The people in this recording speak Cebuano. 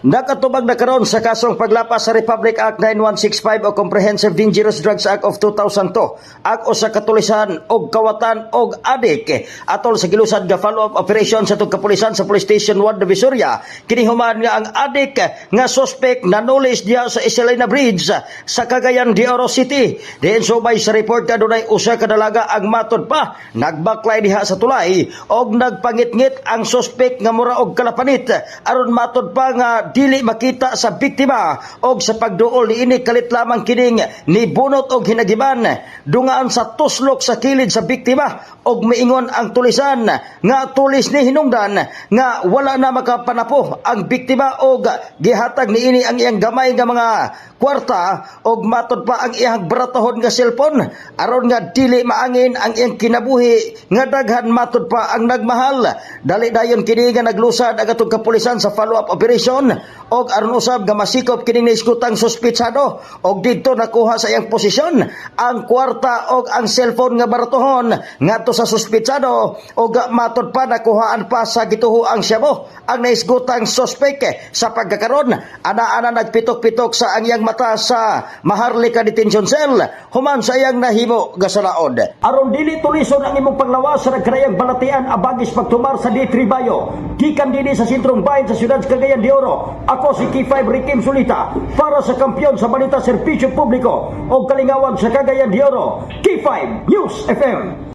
Nakatubag na karon sa kasong paglapas sa Republic Act 9165 o Comprehensive Dangerous Drugs Act of 2002 ang usa ka tulisan og kawatan og adik atol sa gilusad nga follow-up operation sa atong kapulisan sa Police Station 1 Divisoria. Kini human nga ang adik nga suspect nanulis diha sa Iselina Bridge sa Cagayan de Oro City. Diin subay sa report, kadunay usa ka dalaga ang matod pa nagbaklay diha sa tulay og nagpangitngit ang suspect nga mura og kalapanit aron matod pa nga dili makita sa biktima, og sa pagduol niini kalit lamang kining nibunot og hinagiban dungaan sa tuslok sa kilid sa biktima, og miingon ang tulisan nga tulis ni hinungdan nga wala na makapanapo ang biktima og gihatag niini ang iyang gamay nga mga kwarta og matod pa ang iyang baratohon nga cellphone aron nga dili maangin ang iyang kinabuhi nga daghan matod pa ang nagmahal. Dali dayon kini nga naglusad ang atong kapulisan sa follow-up operation og aron usab nga masikop kining naisgutang suspitsado, og didto nakuha sa iyang posisyon ang kwarta og ang cellphone nga baratohon ngadto sa suspitsado, og matod pa nakuhaan pa sa gituho ang shabu ang naisgutang suspect. Sa pagkakaron, ana-ana nagpitok-pitok sa ang iyang mata sa Maharlika Detention Cell human sa iyang nahimo gasalaod. Aron dili tulison ang imong panglawas sa nagkarayang balatian, abagis pagtumar sa D3 Bayo. Gikan dinhi sa sentrong bayan sa siyudad sa Cagayan de Oro, ako si K5 Rikim Sulita para sa kampiyon sa balita, serbisyo publiko o kalingawan sa Cagayan de Oro, K5 News FM.